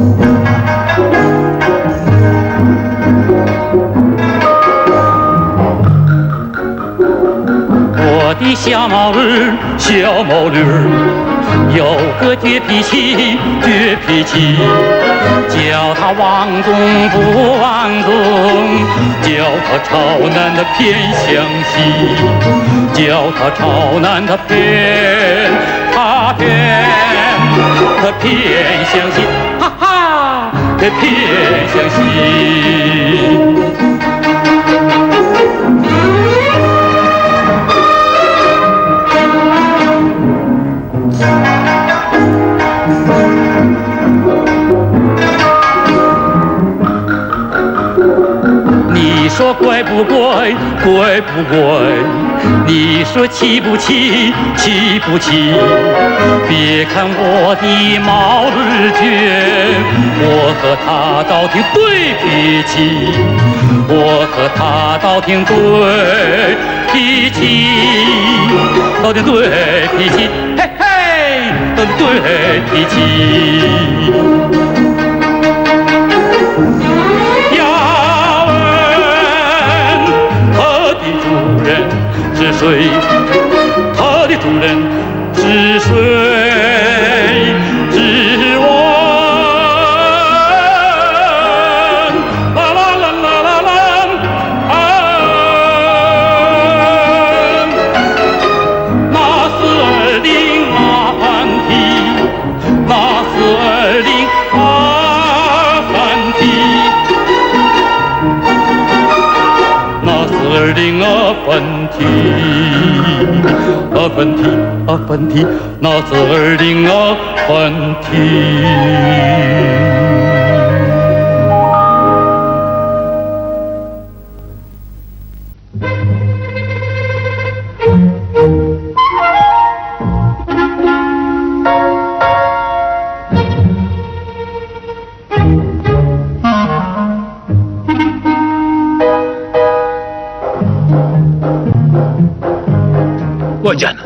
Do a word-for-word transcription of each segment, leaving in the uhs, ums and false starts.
我的小毛驴儿，小毛驴儿，有个倔脾气，倔脾气，叫它忘东不忘东，叫它朝南它偏向西，叫它朝南它偏，它偏，它偏向西。 哈哈，这偏向西。你说乖不乖？乖不乖？你说气不气？气不气？别看我的毛驴儿倔，我和它倒挺对脾气，我和它倒挺对脾气，倒挺对脾气。 嘿嘿，都是对脾气。要问他的主人是谁？他的主人是谁？只问啦啦啦啦啦啦。 那四二零阿凡提，那四二零阿凡提，那四二零阿凡提，阿凡提，阿凡提，那四二零阿凡提。 ۋايجان!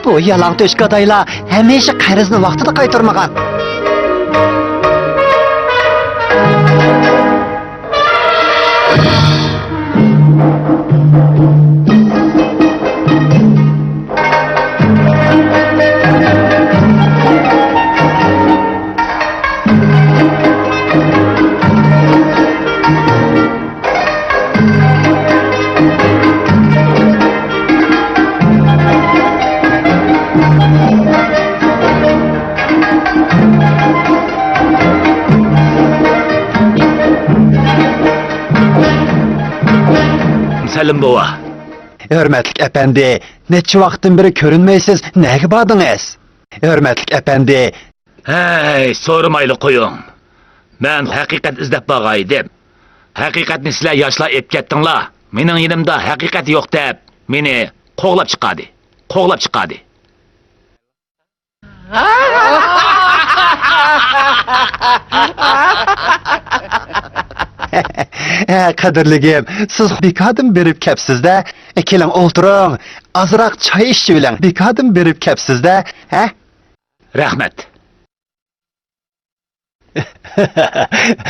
بۇ يالاڭتۆش گادايلار ھەمىشە قەرزنى ۋاقتىدا قايتۇرمىغان. سەلىم بوۋا. ھۆرمەتلىك ئەپەندى، نەچچە ۋاقىتتىن بېرى كۆرۈنمەيسىز، نەگە باردىڭىز؟ ھۆرمەتلىك ئەپەندى. ھەي، سورىمايلا قويۇڭ. مەن ھەقىقەت ئىزدەپ بارغان ئىدىم. ھەقىقەتنى سىلەر ياشلار ئېلىپ كەتتىڭلار. مېنىڭ يېنىمدا ھەقىقەت يوق دەپ، مېنى قوغلاپ چىقاردى. قوغلاپ چىقاردى. ھە، قەدىرلىكىم، سىز بىكاردىن بېرىپ كەپسىز-دە. كېلىڭ، ئولتۇرۇڭ. ئازراق چاي ئىچىۋېلىڭ. بىكاردىن بېرىپ كەپسىز-دە. ھە؟ رەھمەت.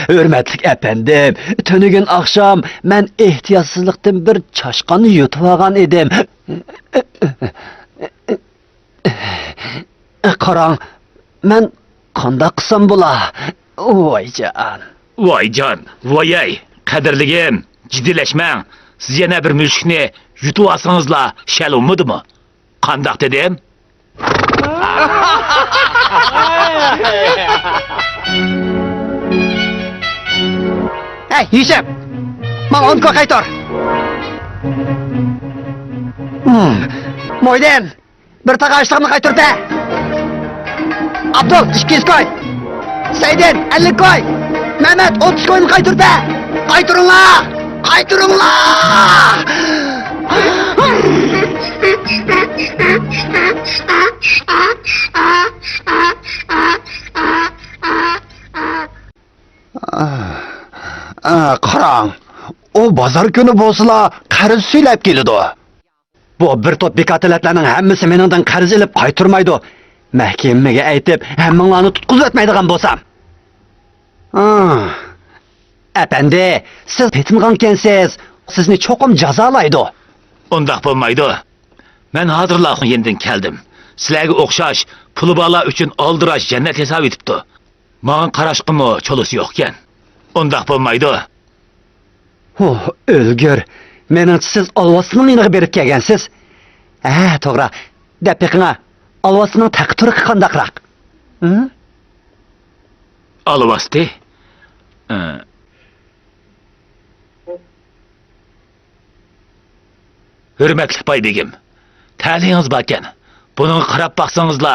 ھۆرمەتلىك ئەپەندىم، تۈنۈگۈن ئاخشام مەن ئېھتىياتسىزلىقتىن بىر چاشقان يۇتۇۋالغان ئىدىم. قاراڭ، مەن قانداق قىلسام بولا؟ ۋايجان. ۋايجان، ۋايەي، قەدىرلىكىم، جىددىيلەشمەڭ. سىز يەنە بىر مۈشۈكنى يۇتۇۋالسىڭىزلا شەل بولمىدىمۇ؟ قانداق دېدىم؟ ھەي، يۈسۈپ! ماڭا ئون كوي قايتۇر! مويدىن! بىر تاغ ئاشلىقنى قايتۇر-دە! ئابدۇل، ئىككى يۈز كوي! سەيدىن، ئەللىك كوي! مەمەت، ئوتتۇز كوينى قايتۇر-دە! قايتۇرۇڭلار! قايتۇرۇڭلار! قاراڭ، ئۇ بازار كۈنى بولسىلا قەرز سۈيلەپ كېلىدۇ. بۇ بىر توپ بىكاتىلەتلەرنىڭ ھەممىسى مېنىڭدىن قەرز ئېلىپ قايتۇرمايدۇ. مەھكىمىگە ئېيتىپ، ھەممىڭلارنى تۇتقۇزۇۋەتمەيدىغان بولسام. ئا، ئەپەندى، سىز پېتىنغانكەنسىز، سىزنى چوقۇم جازالايدۇ. ئۇنداق بولمايدۇ. مەن ھازىرلا ئۇنىڭ يېنىدىن كەلدىم. سىلەرگە ئوخشاش پۇلى بارلار ئۈچۈن ئالدىراش جەننەت ھېسابى ئېتىپتۇ. ماڭا قاراشقىمۇ چولىسى يوقكەن. ئۇنداق بولمايدۇ. ھو، ئۆلگۈر. مېنىڭچە سىز ئالۋاستىنىڭ يېنىغا بېرىپ كەلگەنسىز. ھە، توغرا. دەپ بېقىڭا، ئالۋاستىنىڭ تەقى تۇرقى قانداقراق؟ ھە؟ ئالۋاستى؟ ھە. ھۆرمەتلىك باي بېگىم، تەلىيىڭىز باركەن، بۇنىڭغا قاراپ باقسىڭىزلا،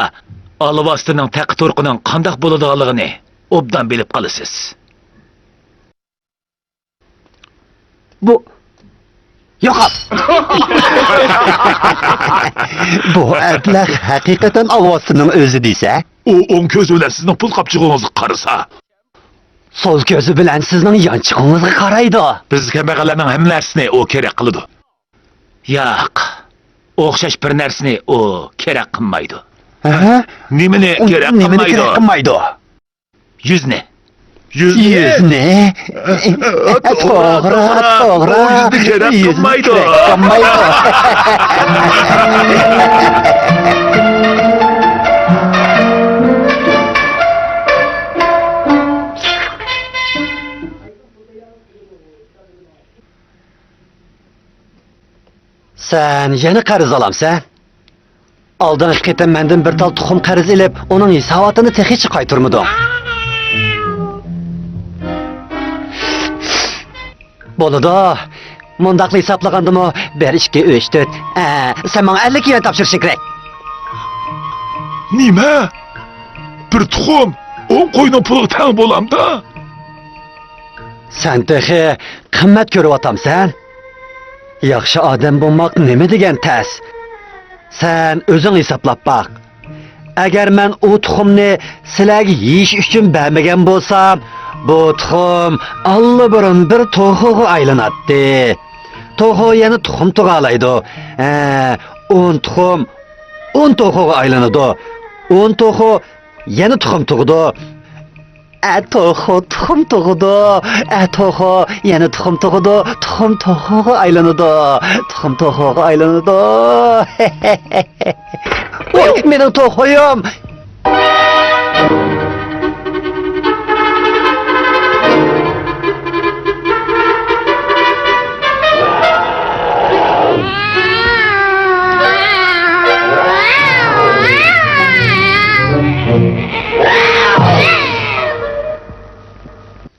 ئالۋاستىنىڭ تەقى تۇرقىنىڭ قانداق بولىدىغانلىقىنى ئوبدان بىلىپ قالىسىز. بۇ، يوقال! بۇ ئەبلەخ ھەقىقەتەن ئالۋاستىنىڭ ئۆزى دېسە. ئۇ ئوڭ كۆزى بىلەن سىزنىڭ پۇل قاپچۇقىڭىزغا قارىسا. سول كۆزى بىلەن سىزنىڭ يانچۇقىڭىزغا قارايدۇ. بىز كەمبەغەللەرنىڭ ھەممە نەرسىنى ئۇ كېرەك قىلىدۇ. ياق، ئوخشاش بىر نەرسىنى ئۇ كېرەك قىلمايدۇ. ھە؟ نېمىنى ئۇ كېرەك نېمىنى قىلمايدۇ؟ كېرەك قىلمايدۇ؟ يۈزنى. يۈزنى؟ يۈزنى؟ توغرا، توغرا، توغرا، توغرا. ئۇ يۈزنى كېرەك يۈزنى قىلمايدۇ. كېرەك قىلمايدۇ. سەن يەنە قەرز ئالامسەن؟ ئالدىنقى قېتىم مەندىن بىر تال تۇخۇم قەرز ئېلىپ، ئۇنىڭ ھېساباتىنى تېخىچە قايتۇرمىدىڭ. بولىدۇ. مۇنداقلا ھېسابلىغاندىمۇ، بىر، ئىككى، ئۈچ، تۆت. ئە، سەن ماڭا ئەللىك يۈەن تاپشۇرۇشۇڭ كېرەك. نېمە؟ بىر تۇخۇم ئون قوينىڭ پۇلىغا تەڭ بولامدا؟ سەن تېخى قىممەت كۆرۈۋاتامسەن؟ ياخشى ئادەم بولماق نېمە دېگەن تەس. سەن ئۆزۈڭ ھېسابلاپ باق. ئەگەر مەن ئۇ تۇخۇمنى سىلەرگە يېيىش ئۈچۈن بەرمىگەن بولسام، بۇ تۇخۇم ئاللىبۇرۇن بىر توخۇغا ئايلىناتتى. توخۇ يەنە تۇخۇم تۇغالايدۇ. ھە، ئون تۇخۇم ئون توخۇغا ئايلىنىدۇ. ئون توخۇ يەنە تۇخۇم تۇغىدۇ. ئە توخۇ تۇخۇم تۇغىدۇ. ئە توخۇ يەنە تۇخۇم تۇغىدۇ. تۇخۇم توخۇغا ئايلىنىدۇ. تۇخۇم توخۇغا ئايلىنىدۇ. ۋاي، مېنىڭ توخۇيۇم!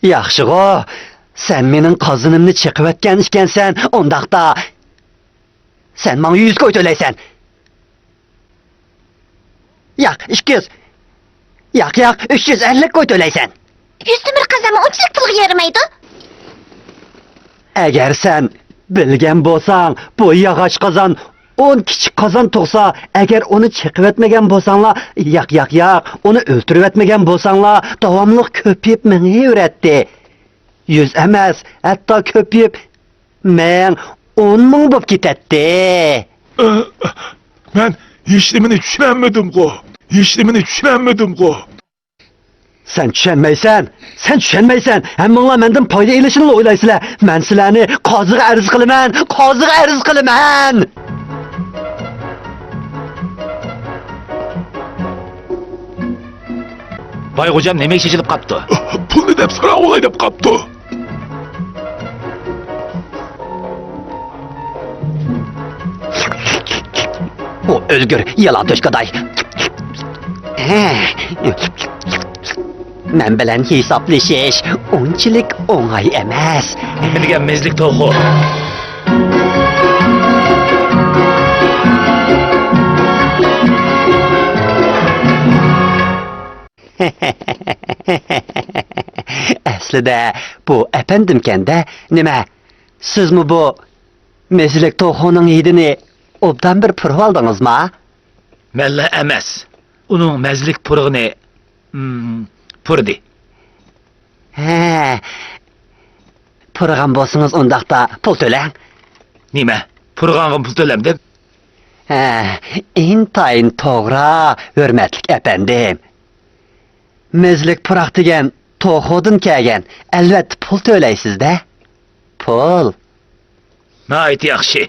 ياخشىغۇ، سەن مېنىڭ قازىنىمنى چېقىۋەتكەن ئىكەنسەن، ئۇنداقتا سەن ماڭا يۈز كوي تۆلەيسەن. ياق، ئىككى يۈز. ياق، ياق، ئۈچ يۈز ئەللىك كوي تۆلەيسەن. يۈز تۆمۈر قازانمۇ ئۇنچىلىك پۇلغا يارىمايدۇ. ئەگەر سەن بىلگەن بولساڭ، بۇ ياغاچ قازان ئون كىچىك قازان تۇغسا، ئەگەر ئۇنى چېقىۋەتمىگەن بولساڭلار، ياق، ياق، ياق، ئۇنى ئۆلتۈرۈۋەتمىگەن بولساڭلار، داۋاملىق كۆپىيىپ مېڭىۋېرەتتى. يۈز ئەمەس، ھەتتا كۆپىيىپ، مىڭ، ئون مىڭ بولۇپ كېتەتتى. ئە، مەن ھېچنېمىنى چۈشىنەلمىدىمغۇ؟ ھېچنېمىنى چۈشىنەلمىدىمغۇ؟ سەن چۈشەنمەيسەن، سەن چۈشەنمەيسەن. ھەممىڭلار مەندىن پايدا ئېلىشنىلا ئويلايسىلەر. مەن سىلەرنى قازىغا ئەرز قىلىمەن، قازىغا ئەرز قىلىمەن. باي غوجام نېمىگە چېچىلىپ قاپتۇ؟ پۇلنى دەپ ساراڭ بولاي دەپ قاپتۇ. ئۇ ئۆلگۈر، يالان تۆشكاداي. مەن بىلەن ھېسابلىشىش ئۇنچىلىك ئوڭاي ئەمەس. نېمە دېگەن مېزىلىك توخۇ؟ ئەسلىدە بۇ ئەپەندىمكەن-دە. نېمە، سىزمۇ بۇ مېزىلىك توخۇنىڭ ھىدىنى ئوبدان بىر پۇرىۋالدىڭىزما؟ مەنلا ئەمەس، ئۇنىڭ مەززىلىك پۇرىغىنى، م، پۇرىدى. ھە، پۇرىغان بولسىڭىز، ئۇنداقتا پۇل تۆلەڭ. نېمە؟ پۇرىغانغا پۇل تۆلەمدىم؟ ھە، ئىنتايىن توغرا، ھۆرمەتلىك ئەپەندىم. مۆزلۈك پۇراق دېگەن توخۇدىن كەلگەن، ئەلۋەتتە پۇل تۆلەيسىز-دە. پۇل. ناھايىتى ياخشى.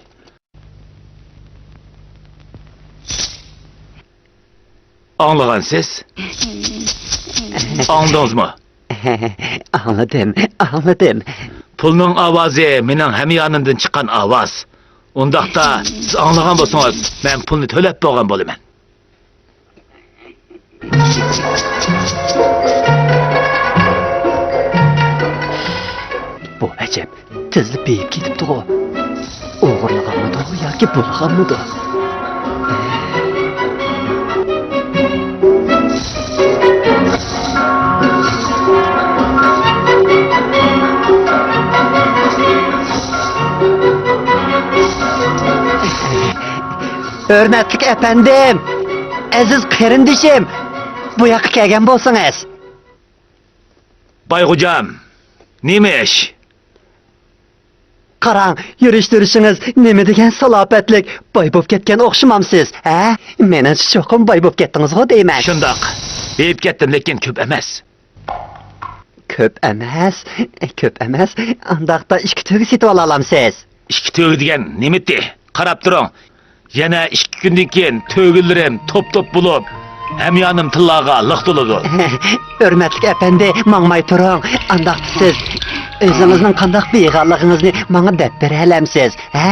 ئاڭلىغانسىز؟ ئاڭلىدىڭىزمۇ؟ ئاڭلىدىم، ئاڭلىدىم. پۇلنىڭ ئاۋازى مېنىڭ ھەميانىمدىن چىققان ئاۋاز. ئۇنداقتا سىز ئاڭلىغان بولسىڭىز، مەن پۇلنى تۆلەپ بولغان بولىمەن. بۇ ئەجەب، تېزلا بېيىپ كېتىپتىغۇ. ئوغرىلىغانمىدۇ ياكى بۇلىغانمىدۇ؟ ھۆرمەتلىك ئەپەندىم، ئەزىز قېرىندىشىم، بۇ ياققا كەلگەن بولسىڭىز. بايغوجام، نېمە ئىش؟ قاراڭ، يۈرۈش-تۇرۇشىڭىز نېمە دېگەن سالاپەتلىك، باي بوپ كەتكەن ئوخشىمامسىز، ھە؟ مېنىڭچە چوقۇم باي بوپ كەتتىڭىزغۇ دەيمەن. شۇنداق، بېيىپ كەتتىم، لېكىن كۆپ ئەمەس. كۆپ ئەمەس، كۆپ ئەمەس. ئانداقتا ئىككى تۆگە سېتىۋالالامسىز؟ ئىككى تۆگە دېگەن نېمىتى؟ قاراپ تۇرۇڭ. يەنە ئىككى كۈندىن كېيىن تۆگىلىرىم توپ-توپ بولۇپ، ھەميانىم تىللارغا لىق تولىدۇ. ھۆرمەتلىك ئەپەندى، ماڭماي تۇرۇڭ. ئانداقتا سىز ئۆزىڭىزنىڭ قانداق بېيىغانلىقىڭىزنى ماڭا دەپ بېرەلەمسىز، ھە؟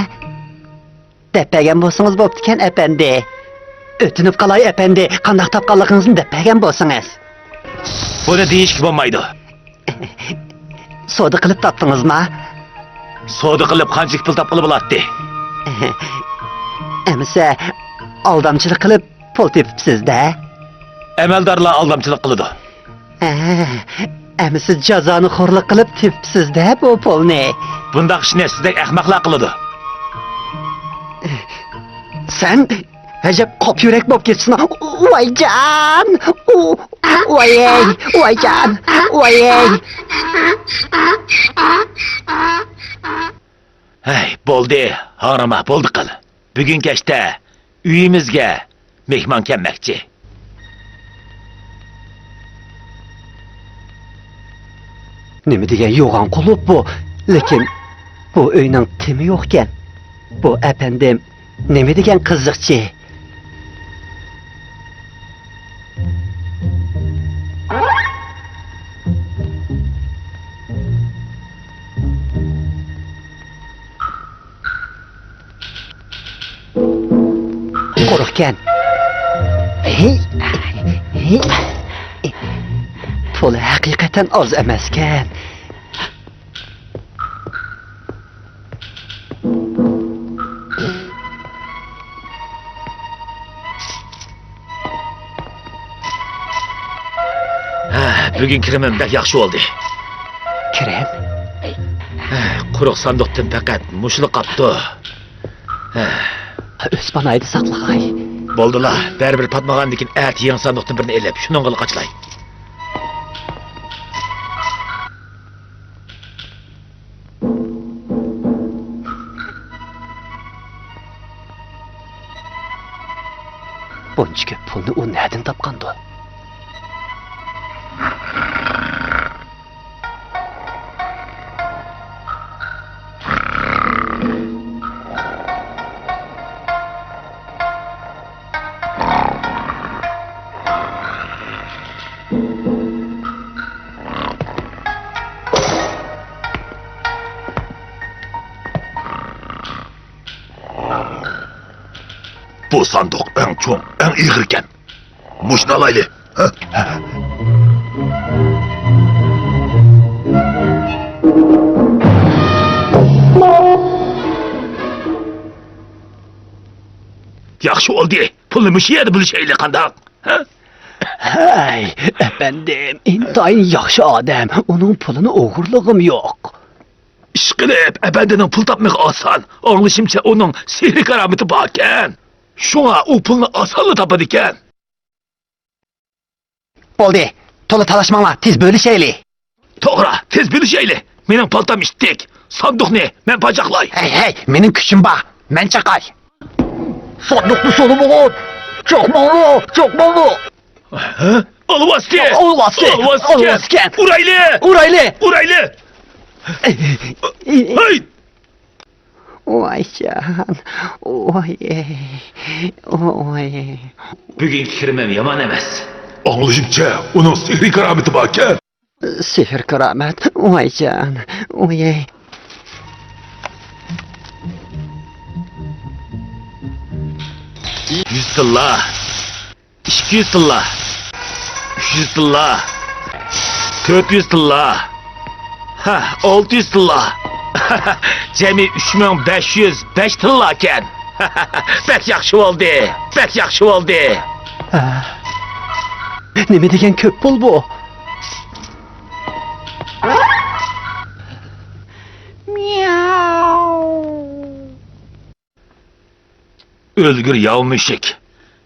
دەپ بەرگەن بولسىڭىز بوپتىكەن، ئەپەندى. ئۆتۈنۈپ قالاي، ئەپەندى، قانداق تاپقانلىقىڭىزنى دەپ بەرگەن بولسىڭىز. بۇنى دېيىشكە بولمايدۇ. سودا قىلىپ تاپتىڭىزما؟ سودا قىلىپ قانچىلىك پۇل تاپقىلى بولاتتى؟ ئەمىسە، ئالدامچىلىق قىلىپ پۇل تېپىپسىز-دە. ئەمەلدارلار ئالدامچىلىق قىلىدۇ. ھە، ئەمىسە جازانى خورلۇق قىلىپ تېپىپسىز-دە بۇ پۇلنى. بۇنداق ئىشنى سىزدەك ئەخمەقلەر قىلىدۇ. سەن ئەجەب قاپيۈرەك بولۇپ كېتىپسەن. ۋايجان! ۋايەي! ۋايجان! ۋايەي! ھەي، بولدى، ھاڭراما، بولدى قىل. بۈگۈن كەچتە ئۆيىمىزگە مېھمان كەلمەكچى. نېمە دېگەن يوغان قۇلۇپ بۇ؟ لېكىن بۇ ئۆينىڭ تېمى يوقكەن. بۇ ئەپەندىم نېمە دېگەن قىزىقچى. قۇرۇقكەن. پۇلى ھەقىقەتەن ئاز ئەمەسكەن. ھە، بۈگۈن كىرىمىم بەك ياخشى بولدى. كىرىم؟ ھە، قۇرۇق ساندۇقتىن پەقەت مۇشۇلا قاپتۇ. ھە. ئۆز پاناھىدا ساقلىغاي. بولدىلا، بەرىبىر پاتمىغاندىكىن ئەتە يېڭى ساندۇقتىن بىرنى ئېلىپ، شۇنىڭغىلا قاچىلاي. بۇنچە كۆپ پۇلنى ئۇ نەدىن تاپقاندۇ؟ بۇ ساندۇق ئەڭ چوڭ، ئەڭ ئېغىركەن. مۇشۇنى ئالايلى. ھە؟ ياخشى بولدى. پۇلنى مۇشۇ يەردە بۆلۈشەيلى، قانداق؟ ھە؟ ھەي، ئەپەندىم، ئىنتايىن ياخشى ئادەم. ئۇنىڭ پۇلىنى ئوغرىلىغۇم يوق. ئىشقىلىپ، ئەپەندىنىڭ پۇل تاپمىقى ئاسان. ئاڭلىشىمچە، ئۇنىڭ سېھرىي كارامىتى باركەن. شۇڭا ئۇ پۇلنى ئاسانلا تاپىدىكەن. بولدى، تولا تالاشماڭلار، تېز بۆلۈشەيلى. توغرا، تېز بۆلۈشەيلى. مېنىڭ پالتام ئىتتىك. ساندۇقنى مەن پاجاقلاي. ھەي، ھەي، مېنىڭ كۈچۈم بار. مەن چاقاي. ساندۇقنى سولىمىغىن. چاقماڭلار، چاقماڭلار. ھە؟ ئالۋاستى! ئالۋاستى! ئالۋاستى! ئالۋاستى! ئۇرايلى! ئۇرايلى! ئۇرايلى! ھەي! ۋايجان، ۋاي، ۋاي. بۈگۈنكى كىرىمىم يامان ئەمەس. ئاڭلىشىمچە، ئۇنىڭ سېھرىي كارامىتى باركەن. سېھىر كارامەت، ۋايجان، ۋاي. يۈز تىللا. ئىككى يۈز تىللا. ئۈچ يۈز تىللا. تۆت يۈز تىللا. ھە، ئالتە يۈز تىللا. جەمئىي ئۈچ مىڭ بەش يۈز بەش تىللاكەن. بەك ياخشى بولدى. بەك ياخشى بولدى. ھە. نېمە دېگەن كۆپ پۇل بۇ؟ مياۋ. ئۆلگۈر ياۋا مۈشۈك.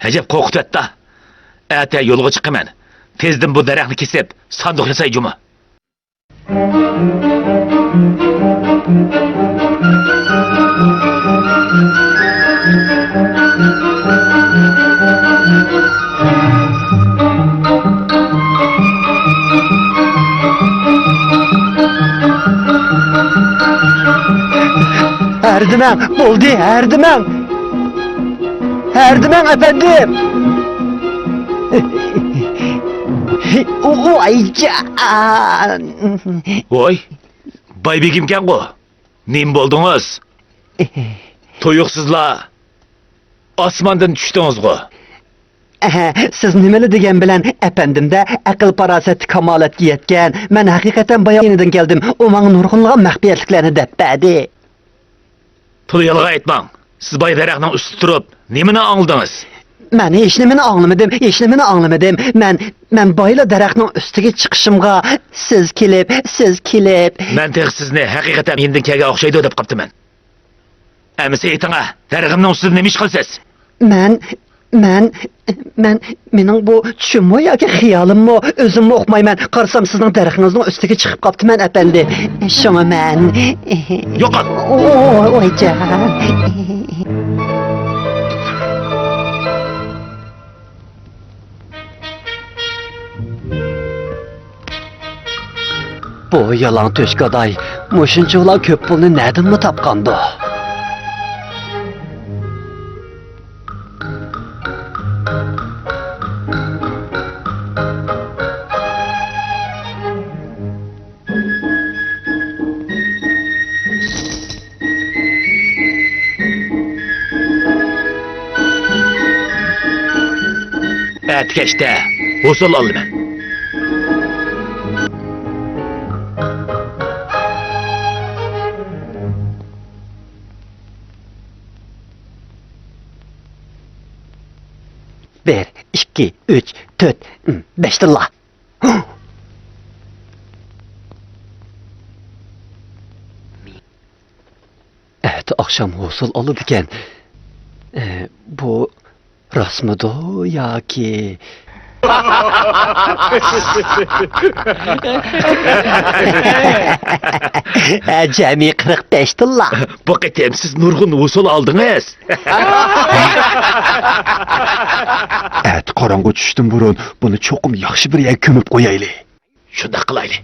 ئەجەب قورقۇتۇۋەتتى. ئەتە يولغا چىقىمەن. تېزدىن بۇ دەرەخنى كېسىپ، ساندۇق ياساي جۇمۇ. ھەردىمەڭ، بولدى، ھەردىمەڭ. ھەردىمەڭ، ئەپەندىم. ئۇ، ئۇ، ئايجان. ۋاي، باي بېگىمكەنغۇ. نېمە بولدىڭىز؟ تۇيۇقسىزلا ئاسماندىن چۈشتىڭىزغۇ؟ ئەھە، سىز نېمىلا دېگەن بىلەن، ئەپەندىم-دە ئەقىل-پاراسەتتە كامالەتكە يەتكەن. مەن ھەقىقەتەن بايا يېنىدىن كەلدىم. ئۇ ماڭا نۇرغۇنلىغان مەخپىيەتلىكلەرنى دەپ بەردى. تولا يالغان ئېيتماڭ. سىز بايا دەرەخنىڭ ئۈستىدە تۇرۇپ نېمىنى ئاڭلىدىڭىز؟ مەن ھېچنېمىنى ئاڭلىمىدىم، ھېچنېمىنى ئاڭلىمىدىم. مەن، مەن بايلا دەرەخنىڭ ئۈستىگە چىقىشىمغا سىز كېلىپ، سىز كېلىپ. مەن تېخى سىزنى ھەقىقەتەن يېنىدىن كەلگەن ئوخشايدۇ دەپ قاپتىمەن. ئەمىسە ئېيتىڭە، دەرىخىمنىڭ ئۈستىدە نېمە ئىش قىلىسىز؟ مەن، مەن، مەن، مېنىڭ بۇ چۈشۈممۇ ياكى خىيالىممۇ، ئۆزۈممۇ ئۇقمايمەن. قارىسام، سىزنىڭ دەرىخىڭىزنىڭ ئۈستىگە چىقىپ قاپتىمەن، ئەپەندى. شۇڭا مەن. يوقال! ۋايجان. بۇ يالاڭ تۆشكاداي مۇشۇنچىۋالا كۆپ پۇلنى نەدىنمۇ تاپقاندۇ؟ ئەتە كەچتە ھوسۇل ئالىمەن. بىر، ئىككى، ئۈچ، تۆت، بەش تىللا. ئەتە ئاخشام ھوسۇل ئالىدىكەن. ئە، بۇ راستمىدۇ ياكى؟ ئە، جەمئىي قىرىق بەش تىللا. بۇ قېتىم سىز نۇرغۇن ھوسۇل ئالدىڭىز. ئەتە قاراڭغۇ چۈشتىن بۇرۇن بۇنى چوقۇم ياخشى بىر يەرگە كۆمۈپ قويايلى. شۇنداق قىلايلى.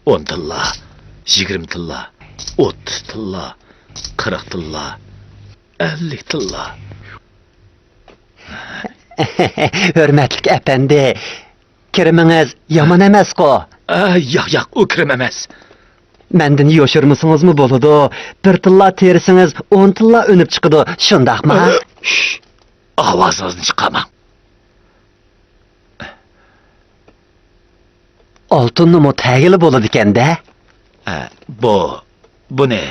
ئون تىللا، يىگىرمە تىللا، ئوتتۇز تىللا، قىرىق تىللا، ئەللىك تىللا. ھۆرمەتلىك ئەپەندى، كىرىمىڭىز يامان ئەمەسقۇ؟ ئە، ياق، ياق، ئۇ كىرىم ئەمەس. مەندىن يوشۇرمىسىڭىزمۇ بولىدۇ. بىر تىللا تېرىسىڭىز، ئون تىللا ئۈنۈپ چىقىدۇ، شۇنداقمۇ؟ شش، ئاۋازىڭىزنى چىقارماڭ. ئالتۇننىمۇ تەگىلى بولىدىكەن-دە. ئە، بۇ، بۇنى.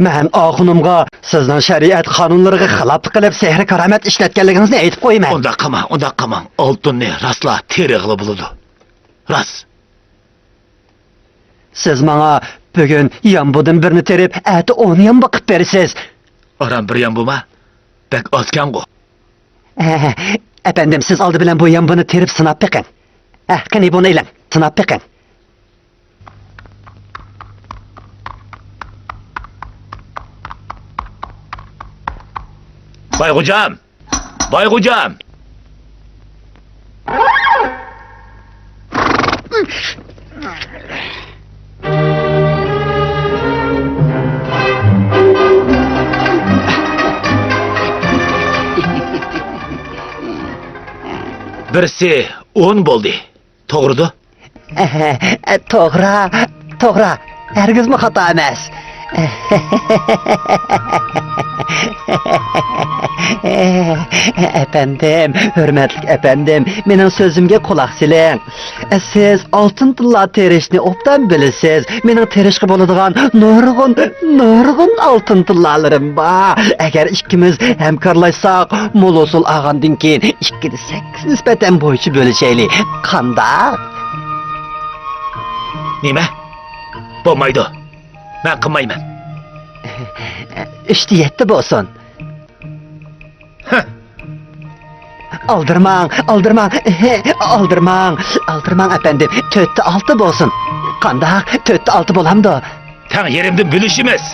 مەن ئاخۇنۇمغا سىزنىڭ شەرىئەت قانۇنلىرىغا خىلاپلىق قىلىپ سېھرىي كارامەت ئىشلەتكەنلىكىڭىزنى ئېيتىپ قويىمەن. ئۇنداق قىلماڭ، ئۇنداق قىلماڭ. ئالتۇننى راستلا تېرىغىلى بولىدۇ. راست. سىز ماڭا بۈگۈن يامبۇدىن بىرنى تېرىپ، ئەتە ئون يامبۇ قىلىپ بېرىسىز. ئاران بىر يامبۇما؟ بەك ئازكەنغۇ. ھە، ئەپەندىم، سىز ئالدى بىلەن بۇ يامبۇنى تېرىپ سىناپ بېقىڭ. ھە، قېنى، بۇنى ئېلىڭ، سىناپ بېقىڭ. بايغوجام! بايغوجام! بىرسى ئون بولدى. توغرىدۇ؟ توغرا، توغرا. ھەرگىزمۇ خاتا ئەمەس. ئەپەندىم، ھۆرمەتلىك ئەپەندىم، مېنىڭ سۆزۈمگە قۇلاق سېلىڭ. سىز ئالتۇن تىللا تېرىشنى ئوبدان بىلىسىز. مېنىڭ تېرىشقا بولىدىغان نۇرغۇن، نۇرغۇن ئالتۇن تىللالىرىم بار. ئەگەر ئىككىمىز ھەمكارلاشساق، مول ھوسۇل ئالغاندىن كېيىن، ئىككىدە سەككىز نىسبەتەن بويىچە بۆلۈشەيلى. قانداق؟ نېمە؟ بولمايدۇ. مەن قىلمايمەن. ئۈچتە يەتتە بولسۇن. ھە. ئالدىرىماڭ، ئالدىرىماڭ، ئالدىرىماڭ، ئالدىرىماڭ ئەپەندىم. تۆتتە ئالتە بولسۇن. قانداق؟ تۆتتە ئالتە بولامدۇ؟ تەڭ يېرىمدىن بۆلۈشىمىز.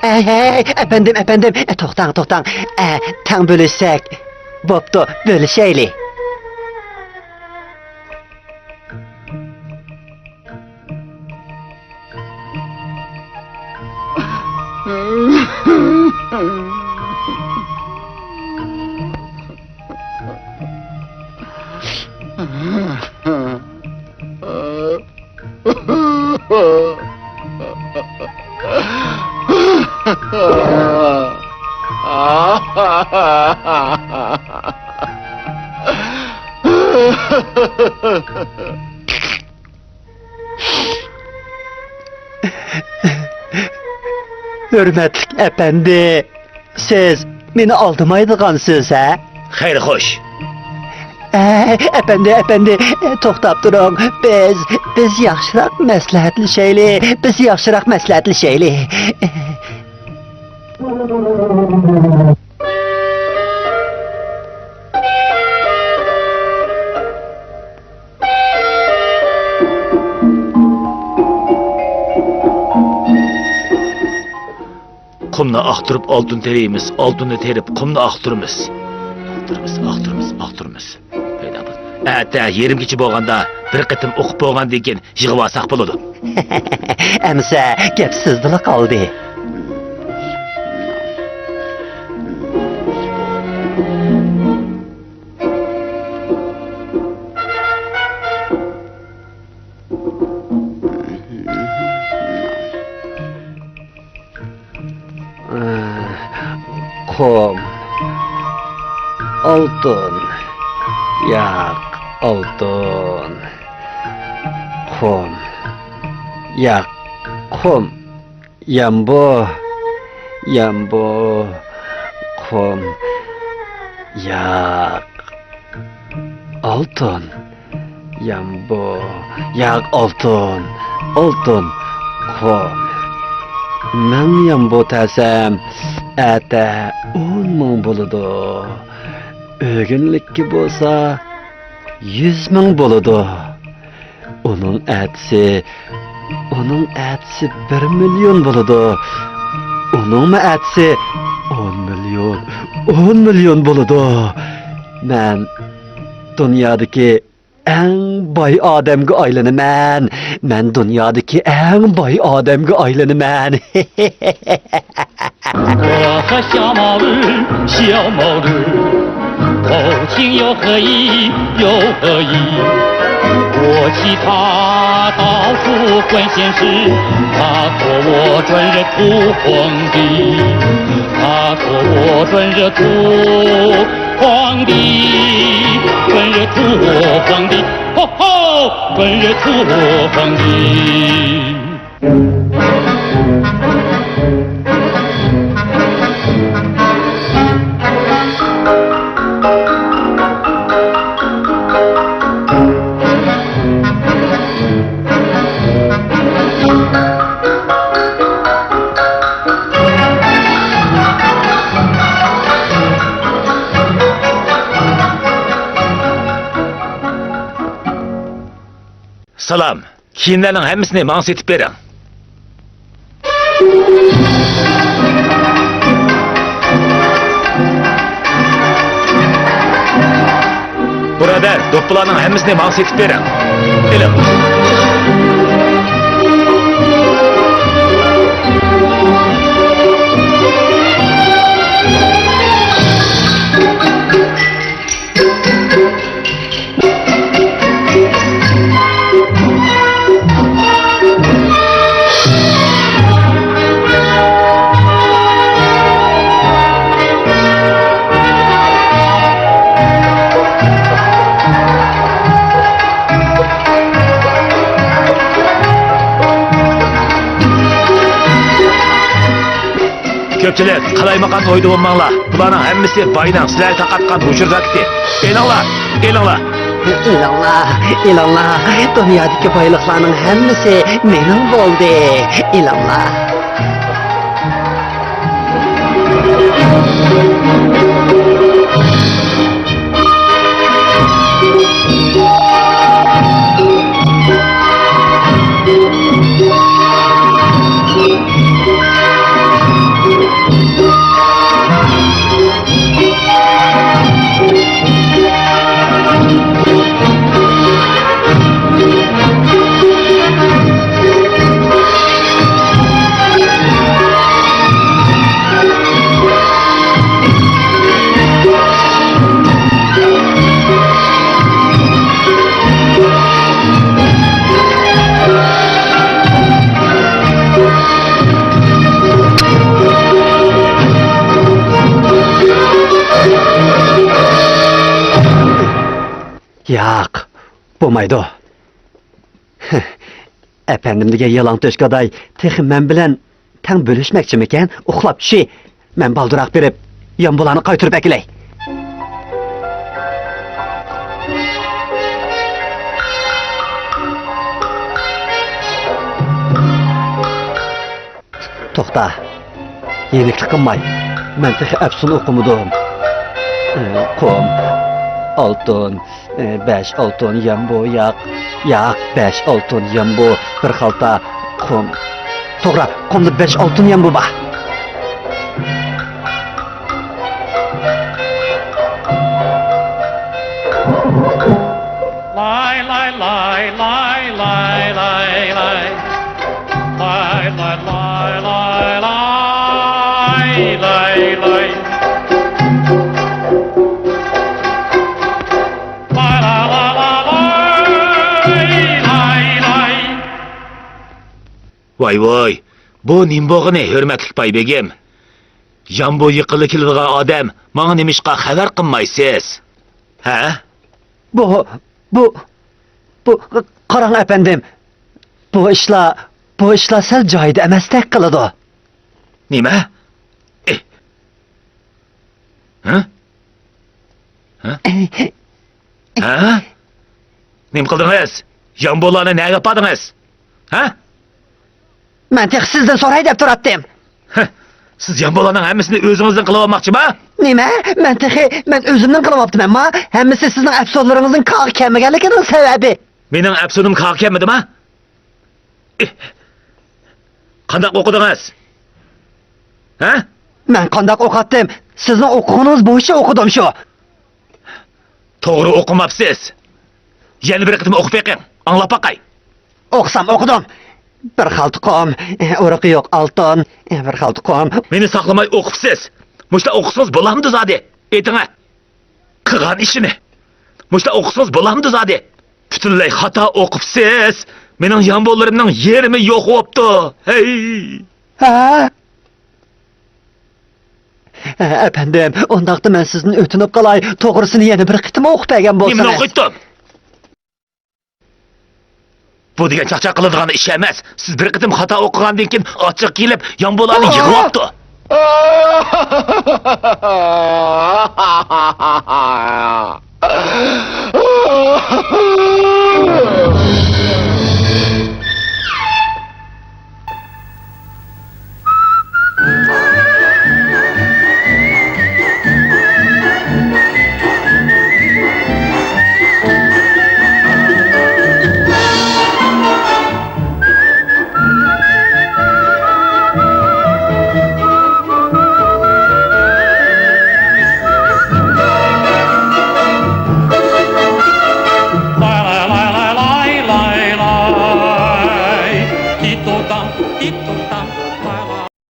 ئەي، ئەي، ئەپەندىم، ئەپەندىم، ئە، توختاڭ، توختاڭ. ئە، تەڭ بۆلۈشسەك. بوپتۇ، بۆلۈشەيلى. ھۆرمەتلىك ئەپەندى، سىز مېنى ئالدىمايدىغانسىز، ھە؟ خەير، خوش. ئەي، ئەپەندى، ئەپەندى، توختاپ تۇرۇڭ. بىز، بىز ياخشىراق مەسلىھەتلىشەيلى. بىز ياخشىراق مەسلىھەتلىشەيلى. قۇمنى ئاختۇرۇپ ئالتۇن تېرىيمىز، ئالتۇننى تېرىپ قۇمنى ئاختۇرىمىز. ئاختۇرىمىز، ئاختۇرىمىز، ئاختۇرىمىز. ئەتە يېرىم كېچە بولغاندا بىر قېتىم ئوقۇپ بولغاندىن كېيىن يىغىۋالساق بولىدۇ. ئەمىسە گەپ سىزدىلا قالدى. قۇم. ئالتۇن. ياق، ئالتۇن. قۇم. ياق، قۇم. يامبۇ. يامبۇ. قۇم. ياق. ئالتۇن. يامبۇ. ياق، ئالتۇن. ئالتۇن. قۇم. مىڭ يامبۇ تەرسەم، ئەتە ئون مىڭ بولىدۇ. ئۆگۈنلۈككە بولسا يۈز مىڭ بولىدۇ. ئۇنىڭ ئەتىسى، ئۇنىڭ ئەتىسى بىر مىليون بولىدۇ. ئۇنىڭمۇ ئەتىسى ئون مىليون، ئون مىليون بولىدۇ. مەن دۇنيادىكى ئەڭ باي ئادەمگە ئايلىنىمەن. مەن دۇنيادىكى ئەڭ باي ئادەمگە ئايلىنىمەن. 我和小毛驴，小毛驴，头颈又黑又黑，我骑它到处管闲事，它驮我转热土荒地，它驮我转热土荒地，转热土荒地，吼吼，转热土荒地。سالام. كىيىملەرنىڭ ھەممىسىنى ماڭا سېتىپ بېرىڭ. بۇرادەر، دوپپىلارنىڭ ھەممىسىنى ماڭا سېتىپ بېرىڭ. ئېلىڭ. كۆپچىلىك، قالايمىقان ئويدا بولماڭلار. بۇلارنىڭ ھەممىسى باينىڭ سىلەرگە تارقاتقان ھۇجرا زاكىتى. ئېلىڭلار، ئېلىڭلار. ئېلىڭلار، ئېلىڭلار. دۇنيادىكى بايلىقلارنىڭ ھەممىسى مېنىڭ بولدى. ئېلىڭلار. ياق، بولمايدۇ. ئەپەندىم دېگەن يالاڭتۆش گاداي تېخى مەن بىلەن تەڭ بۆلۈشمەكچىمىكەن؟ ئۇخلاپ چۈشى. مەن بالدۇراق بېرىپ، يامبۇلارنى قايتۇرۇپ ئەكېلەي. توختا. يېنىكلىق قىلماي. مەن تېخى ئەپسۇن ئوقۇمىدىم. ئى، قۇم، ئالتۇن، ئى، بەش ئالتۇن يامبۇ، ياق، ياق، بەش ئالتۇن يامبۇ، بىر خالتا قۇم. توغرا، قۇمدا بەش ئالتۇن يامبۇ بار. لاي، لاي، لاي، لاي، لاي، لاي، لاي. لاي، لاي، لاي، لاي، لاي، لاي، لاي. لاي، لا، لا، لا، لاي، لاي، لاي. ۋاي، ۋاي، بۇ نېمە بولغىنى، ھۆرمەتلىك باي بېگىم؟ يامبۇ يېقىنلا كېلىدىغان ئادەم، ماڭا نېمىشقا خەۋەر قىلمايسىز؟ ھە؟ بۇ، بۇ، بۇ، قاراڭ ئەپەندىم، بۇ ئىشلار، بۇ ئىشلار سەل جايىدا ئەمەستەك قىلىدۇ. نېمە؟ ئېھ. ھە؟ ھە؟ ھە؟ نېمە قىلدىڭىز؟ يامبۇلارنى نەگە ئاپاردىڭىز؟ ھە؟ مەن تېخى سىزدىن سوراي دەپ تۇراتتىم. ھە، سىز يامبۇلارنىڭ ھەممىسىنى ئۆزىڭىزدىن قىلىۋالماقچىما؟ نېمە؟ مەن تېخى، مەن ئۆزۈمدىن قىلىۋاپتىمەنما؟ ھەممىسى سىزنىڭ ئەپسۇنلىرىڭىزنىڭ كارغا كەلمىگەنلىكىنىڭ سەۋەبى. مېنىڭ ئەپسۇنۇم كارغا كەلمىدىما؟ ئېھ. قانداق ئوقۇدىڭىز؟ ھە؟ مەن قانداق ئوقۇتتۇم؟ سىزنىڭ ئوقۇغىنىڭىز بويىچە ئوقۇدۇم شۇ. توغرا ئوقۇماپسىز. يەنە بىر قېتىم ئوقۇپ بېقىڭ، ئاڭلاپ باقاي. ئوقۇسام ئوقۇدۇم. بىر خالتا قۇم، ئۇرۇقى يوق ئالتۇن، بىر خالتا قۇم. مېنى ساقلىماي ئوقۇپسىز. مۇشۇنداق ئوقۇسىڭىز بولامدۇ زادى؟ ئېيتىڭە. قىلغان ئىشىنى. مۇشۇنداق ئوقۇسىڭىز بولامدۇ زادى؟ پۈتۈنلەي خاتا ئوقۇپسىز. مېنىڭ يامبۇللىرىمنىڭ يېرىمى يوق بوپتۇ. ھەي! ھە؟ ئەپەندىم، ئۇنداقتا مەن سىزدىن ئۆتۈنۈپ قالاي، توغرىسىنى يەنە بىر قېتىم ئوقۇپ بەرگەن بولسىڭىز. نېمىنى ئوقۇيتتۇم؟ بۇ دېگەن چاقچاق قىلىدىغان ئىش ئەمەس. سىز بىر قېتىم خاتا ئوقۇغاندىن كېيىن ئاچچىق كېلىپ، يان بولارنى يىغىۋاپتۇ.